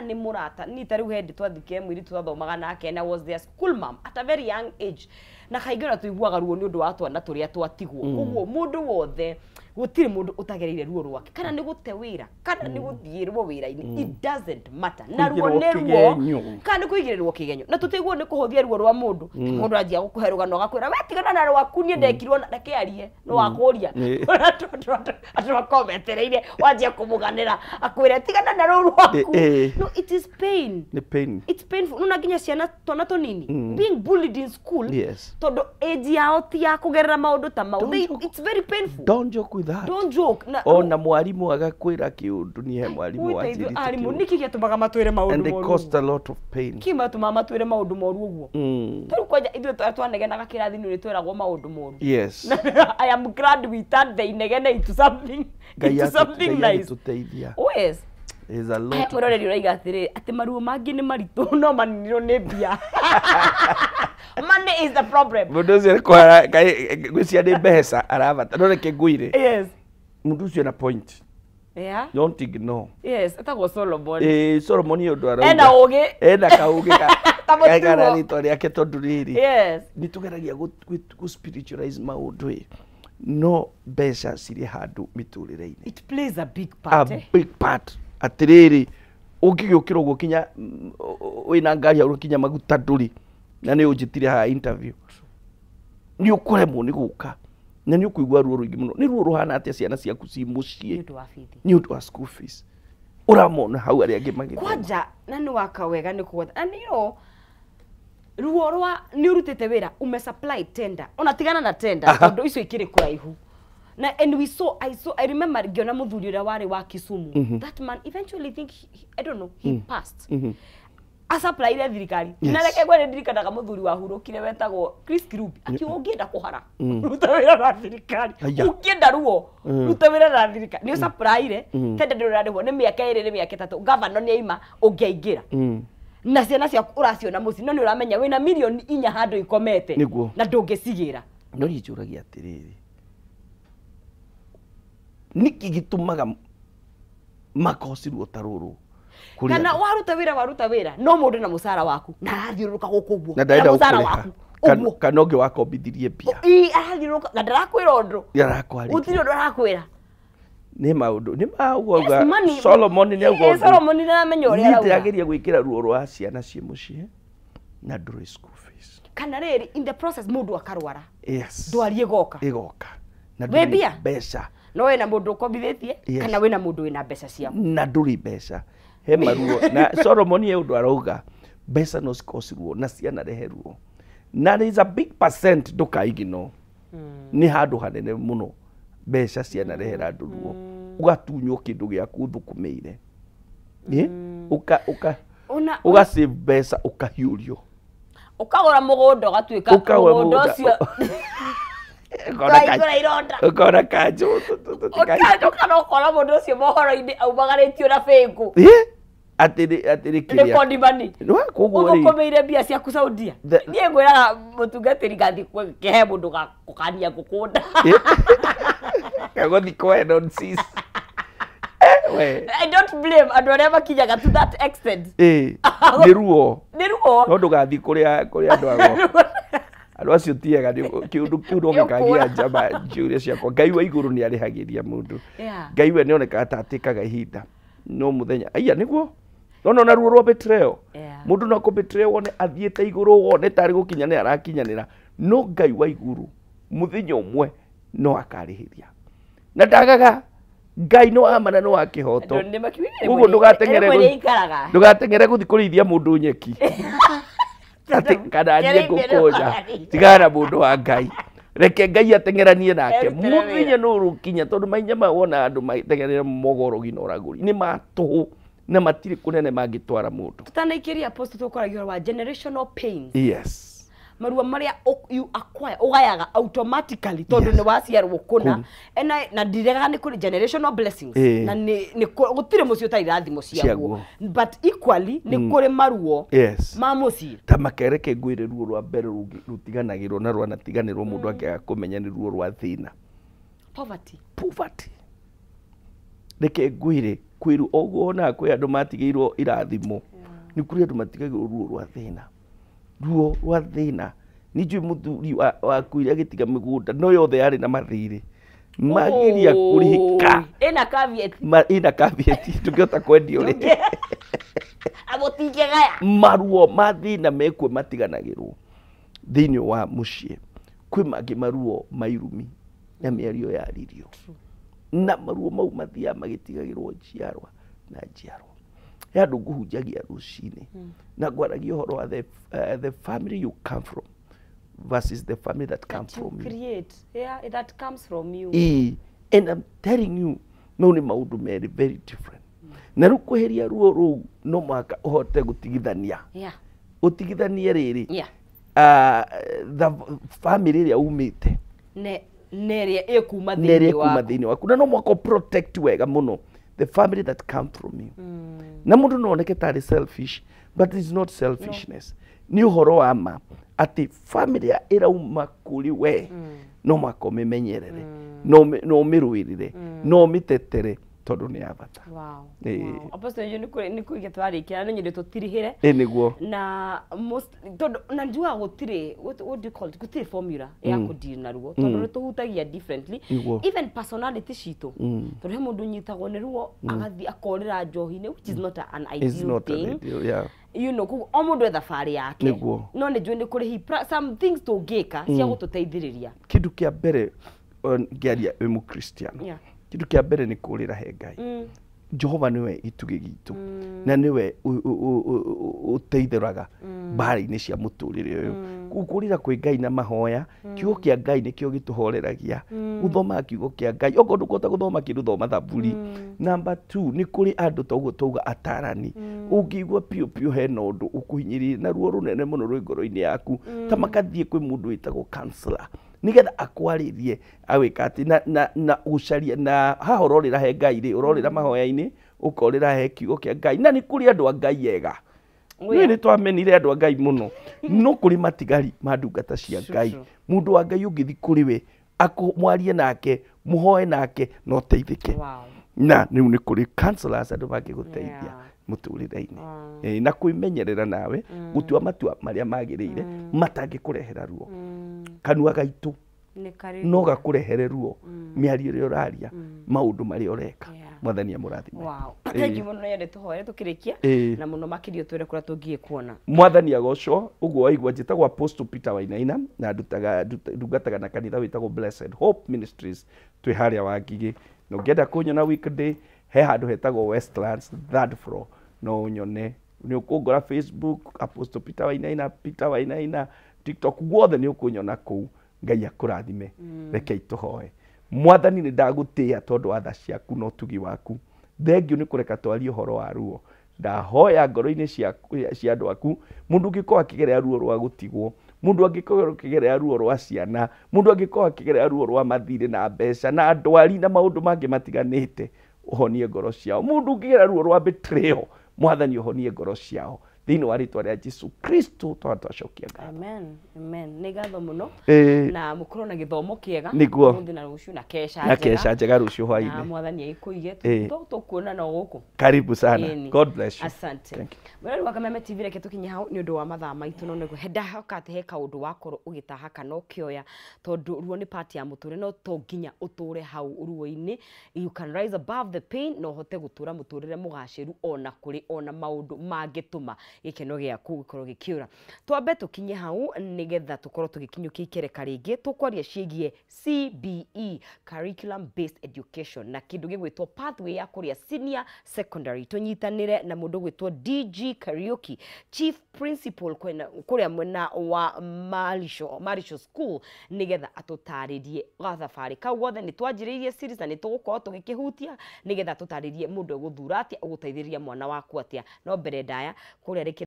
Nĩ mũrata ni ta rĩu hĩndĩ twathikire mũirĩtu twathomaga nake, and I was their school mom at a very young age, na kaingĩ ona tũiguaga ruo nĩ ũndũ wa twana tũrĩa twatigwo. Koguo mũndũ wothe, gũtirĩ mũndũ ũtagereire ruo rwake, kana nĩ gũte wĩra, kana nĩ gũthiĩrwo wĩra-inĩ, it doesn't matter, na ruo Kũigĩrwo nĩ ruo. Kĩgenyo. Kana nĩ kũigĩrĩrwo kĩgenyo, na tũtiguo nĩ kũhũthia ruo rwa mũndũ. Mũndũ anjia gũkũhe rũgano, agakwĩra, "We tigana na rwaku, niĩ ndekirwo na reke arie." No wakũria andũ makorwo metereire wanjia kũmũganĩra, akwĩre, "Tigana na rũu rwaku." No, it is pain. Nĩ pain. It's painful. Nona nginya ciana, twana tũnini being bullied in school, tondũ age yao ti ya kũgerera maũndũ ta mau. Don't joke. It's very painful. Don't joke with that. Don't joke na Ona mwarimũ agakwĩra kĩũndũ, niĩ he mwarimũ Ũiteithio, wanjĩrĩte arimũ kĩũndũ. Nĩkĩ gĩatũmaga matwĩre maũndũ And they moru caused ũguo? a lot of pain. Kĩ matũmaga matwĩre maũndũ moru ũguo? Tarĩu kwanja ithuĩ tũrĩa twanegenaga kĩrathi-inĩ nĩ tweragwo maũndũ moru. I am glad we turned the inegene into something Ngai into something Ngai nice. agĩtũteithia. Oh yes. There's a lot. Mwĩroreri ũraiga atĩrĩ, atĩ maruo mangĩ nĩ maritũ no maninirwo nĩ mbia. Money is the problem. Mũndũ ũcio nĩ kwara ngwĩciria nĩ mbeca arabata, no reke ngwĩre, mũndũ ũcio na point. Don't ignore. Yes, etagwo Solomon. Eh, Solomon nĩ ũndũ arauga. Ena ũgĩ. Ena kaũgĩ Ta mũtugo. kaigana rĩtwa rĩake, tondũ rĩrĩ, nĩ tũgeragia gũ spiritualize maũndũ ĩ, no mbeca cirĩ handũ mĩtũrĩre-inĩ. It plays a big A part. Eh? big part. Atĩrĩrĩ, ũngĩgĩũkĩra ũguo kinya wĩna ngari hau, kinya maguta ndũrĩ, na nĩ ũnjĩtire haha interview, nĩ ũkũremwo nĩ gũka na nĩ ũkũigua ruo rũingĩ mũno. Nĩ ruo rũhana atĩa ciana ciaku ci Nĩ mũciĩ ũndũ wa bithi. Nĩ ũndũ wa school fees, ũramona hau arĩa angĩ magĩthoma. Kwanja na nĩ waka wega nĩ kũgweta na nĩ ruo rwa nĩ ũrutĩte wĩra, ume supply tender, ona tigana na tender, tondũ icio ikĩrĩ kũraihu na and we saw I saw, I remember ngĩona mũthuri ũrĩa warĩ wa Kisumu. That man eventually, think he, I don't know, he passed, asupplyire thirikari. Na reke ngwere, ndirikanaga mũthuri wahurũkire wetagwo Chris Kirubi akiuga, "Ũngĩenda kũhara, ruta wĩra na thirikari." Aya. Ũngĩenda ruo, ruta wĩra na thirikari. Nĩ ũsupplyire tender, ndũrarĩhwo nĩ mĩaka 2, nĩ mĩaka 3, gavana nĩ aima, ũngĩaingĩra na ciana ciaku ũraciona mũciĩ, no nĩ ũramenya wĩna mirioni 4 handũ ikomete na ndũngĩcigĩra. No niĩ njũragia atĩrĩrĩ, nĩkĩ gĩtũmaga makocirwo ta rũrũ kũrĩ Kana andũ? Waruta wĩra, waruta wĩra no mũndũ na mũcara waku na arathiũrũrũka gũkũ ũguo Na ndarenda mũcara gũkũrĩha. waku ũguo. Kana ũngĩ wakombithirie mbia. Ii, arathiũrũrũka na ndarakwĩra ũndũ. Arakwarĩria. Gũtirĩ ũndũ arakwĩra. Nĩ maũndũ nĩ ma ũguo Yes, auga. money. Solomon nĩ auga ũndũ. Solomon nĩ aramenya ũrĩa Niĩ arauga. ndĩrageria gwĩkĩra ruo rwa ciana ciĩ mũciĩ na ndũrĩ school fees. Kana rĩrĩ, in the process mũndũ akarwara, ndwari ĩgoka. Ĩgoka na Wĩ ndũrĩ mbia? mbeca. No wĩna mũndũ ũkombithĩtie, kana wĩna mũndũ wĩna mbeca ciaku. Na ndũrĩ mbeca, he maruo. Na Solomon ye ũndũ arauga, mbeca no cikocirwo na cianarehe ruo, na there is a big percent ndũkaigino, nĩ handũ hanene mũno mbeca cianarehera andũ ruo, ũgatunywo kĩndũ gĩaku ũthũkũmĩire. Ĩ? Ũka ũka Ona ũga save mbeca, ũkahiũrio. Ũkagũra mũgũnda, ũgatuĩka Ũkagũra mũgũnda mũgũnda. ũcio Ũkona twaihũra ironda. Ũkona kanjũ. Ũkanjũka na ũkona mũndũ ũcio mohoro-inĩ aumagarĩtio na bĩngũ. Ĩ? Atĩrĩ Nĩ kĩrĩa kondimani. Koguo rĩ, ũthũkũmĩire mbia ciaku Saudia. Niĩ ngwĩraga mũtungatĩri ngathiĩ kĩhe mũndũ gakũkania ngũkũnda. Kagũthi kwa nonsense. We. I don't blame andũ arĩa makinyaga to that extent. Ĩ, nĩ ruo. Nĩ ruo. No ndũgathiĩ kũrĩa andũ ago, andũ acio ti ega. Kĩũndũ kĩu no gĩkagia njama njũria ciakwa. Ngai wa igũrũ nĩ arĩhagĩria mũndũ. Ngai we nĩonekaga ta atĩkaga ihinda, no mũthenya aiya nĩguo nona ona ruo rwa betrayal. Mũndũ no akũ betray, wone athiĩte igũrũ, wone tarĩ gũkinyanĩra arakinyanĩra, no Ngai wa igũrũ mũthenya ũmwe no akarĩhĩria, na ndagaga. Ngai no amana, no wa kĩhoto. Andũ nĩ makiugire Koguo ndũgateng'ere rĩmwe nĩ ikaraga. Ndũgateng'ere gũthiĩ kũrĩithia mũndũ nyeki atĩ kana niĩ Kĩrĩithia ngũkũnja. nĩ Tigana na mũndũ wa Ngai, reke Ngai ateng'eranie nake. Erutĩre Mũthenya wĩra. no ũrũkinya, tondũ mahinya maya wona andũ mateng'erere mogorogi na ũragũri nĩ ma tũhũ na matirĩ kũnene mangĩtwara mũndũ. Tũtanaikĩria, Apostle, tũkwaragia ũhoro wa generational pains, maruo marĩa you acquire, ũgayaga automatically tondũ nĩ waciarwo kũna. And na ndiregaga nĩ kũrĩ generational blessings, na nĩ gũtirĩ mũciĩ ũtarĩ irathimo ciaguo, but equally nĩ kũrĩ maruo ma mũciĩ. Ta makereke ngwĩre, ruo rwa mbere rũtiganagĩrwo na rwanatiganĩrwo mũndũ angĩaga kũmenya nĩ ruo rwa thĩna. Poverty. Poverty. Reke ngwĩre, Kwĩru oguo onaga kwĩ andũ matigĩirwo irathimo, nĩ kũrĩ andũ matigagĩrwo ruo rwa thĩna. Ruo rwa thĩna. Nĩ njũĩ mũthuri wakuire agĩtiga mĩgũnda no yothe yarĩ na mathirĩ. Magiria kũrĩhĩka. Ĩna caveat. Ĩna caveat tũngĩhota kwendio rĩ. Agũtingĩgaya. Maruo ma thĩna mekuo matiganagĩrwo thĩinĩ wa mũciĩ. Kwĩ mangĩ maruo ma irumi na mĩario yaririo. Na maruo mau mathiaga magĩtigagĩrwo njiarwa na njiarwa. He andũ ngũhunjagia rũcinĩ na ngwaragia ũhoro wa the family you come from versus the family that comes from you. Create. Yeah, that comes from you. And I'm telling you, no nĩ maũndũ merĩ very different. Na rĩu kweheria ruo rũu no mũhaka ũhote gũtigithania. Yeah. Ũtigithanie rĩrĩ. Yeah. The family ĩrĩa umĩte. Ne ĩrĩa ĩkuma thĩinĩ waku. Thĩinĩ waku. Na no mũhaka protect wega mũno the family that come from you. Na mũndũ no oneke tarĩ selfish, but it's not selfishness. Nĩ ũhoro wa ma atĩ family ĩrauma kũrĩ we no mũhaka ũmĩmenyerere, no ũmĩrũĩrĩre, no ũmĩtetere tondũ nĩ ya bata. Wow. Apostle, nĩ kũiga twarĩkia na nyende tũtirihĩre. Nĩguo. Na most tondũ na njugaga gũtirĩ what do you call it? Gũtirĩ formula ya kũdeal na ruo tondũ nĩ tũhutagia differently. Even personality citũ. Tondũ he mũndũ ũnyitagwo nĩ ruo agathiĩ akorĩra njohi-inĩ, which is not an ideal thing. Yeah. You know, o mũndũ e thabarĩ yake. No nĩ njũĩ nĩ kũrĩ some things tũngĩka cia gũtũteithĩrĩria. Kĩndũ kĩa mbere ngĩaria wĩ mũkristiano. Kĩndũ kĩa mbere nĩ kũrĩra he Ngai. Jehova nĩwe gĩtugĩ gitũ na nĩwe ũteithũraga mbara-inĩ cia mũtũrĩre ũyũ. Kũrĩra kwĩ Ngai na mahoya, kiugo kĩa Ngai nĩkĩo gĩtũhoreragia. Gũthoma kiugo kĩa Ngai, okorwo ndũkũhota gũthoma kĩndũ thoma thaburi. Number 2, nĩ kũrĩ andũ ta ũguo twauga atarani. Ũngĩigua piũ piũ hena ũndũ ũkũhinyĩrĩirie na ruo rũnene mũno rwĩ ngoro-inĩ yaku, ta makathiĩ kwĩ mũndũ wĩtagwo counselor nigetha akwarĩrie awĩka atĩ na gũcaria na haha ũrorĩra he Ngai rĩ, ũrorĩra mahoya-inĩ, ũkorĩra he kiugo kĩa Ngai. Na nĩ kũrĩ andũ a Ngai ega. Nĩ nĩ twamenire andũ a Ngai mũno, no kũrĩ matigari ma ndungata cia Ngai. Mũndũ wa Ngai ũngĩthiĩ kũrĩ we mwarie nake, mũhoe nake, no ũteithĩke. Na rĩu nĩ kũrĩ counselors andũ mangĩgũteithia mũtũrĩre-inĩ. Na kwĩmenyerera nawe gũtua matua marĩa magĩrĩire matangĩkũrehera ruo. Kanua gaitũ no gakũrehere ruo, mĩario ĩrĩa ũraria, maũndũ marĩa ũreka. Mwathani amũrathime. Wow. Thank you mũno, nyende tũhoere tũkĩrĩkia na mũno makĩria ũtwĩre kũrĩa tũngĩkuona. Mwathani agocwo. Ũguo waigua njĩtagwo Apostle Peter Wainaina na ndungataga na kanitha wĩtagwo Blessed Hope Ministries twĩ harĩa Wangigĩ. Na ũngĩenda kũnyona weekday he handũ hetagwo Westlands third floor, no ũnyone. Nĩ ũkũngora Facebook Apostle Peter Wainaina, Peter Wainaina, TikTok, guothe nĩ ũkũnyona kũu. Ngai akũrathime. Reke tũhoe. Mwathani nĩ ndagũtĩĩa tondũ wa tha ciaku na ũtugi waku. Thengiũ nĩ kũreka twarie ũhoro wa ruo. Ndahoya ngoro-inĩ cia andũ aku, mũndũ ũngĩkorwo akĩgerera ruo rwa gũtigwo, mũndũ angĩkorwo akĩgerera ruo rwa ciana, mũndũ angĩkorwo akĩgerera ruo rwa mathirĩ na mbeca na ndwari na maũndũ mangĩ matiganĩte, ũhonie ngoro ciao. Mũndũ ũngĩgerera ruo rwa betrayal, Mwathani ũhonie ngoro ciao. Thĩinĩ wa rĩtwa rĩa Jesu Kristo twacokia ngatho. Amen. Amen. Nĩ ngatho mũno. Na mũkorwo na gĩthomo kĩega mũthĩ na rũciũ na kesha njega. Na kesha njega rũciũ hwaĩ-inĩ. Na Mwathani agĩkũige tũkuona no gũkũ. Karibu sana. God bless you. Asante. Mwĩrori wa Kameme TV, reke tũkinye hau nĩ ũndũ wa mathaa maitũ, no nĩguo ndahoka atĩ he kaũndũ wakorwo ũgĩtaha kana ũkĩoya, tondũ ruo nĩ part ya mũtũrĩre, no to nginya ũtũre hau ruo-inĩ. You can rise above the pain na ũhote gũtũra mũtũrĩre mũgacĩru ona kũrĩ ona maũndũ mangĩtũma gĩkeno gĩaku gĩkorwo gĩkĩũra. Twambe tũkinye hau nĩgetha tũkorwo tũgĩkinyũkia ikereka rĩngĩ tũkwaria ciĩgiĩ CBE, Curriculum Based Education, na kĩndũ gĩgwĩtwo pathway ya kũrĩa senior secondary. Tũnyitanĩre na mũndũ gwĩtwo DG Kariuki, Chief Principal kũrĩa mwena wa Marisho School, nĩgetha atũtarĩrie gathabarĩ kau gothe. Nĩ twanjĩrĩirie series na nĩ tũgũkorwo tũgĩkĩhutia nĩgetha tũtarĩrie mũndũ egũthura atĩa, ũgũteithĩrĩria mwana waku atĩa. No mbere ndaya kũrĩa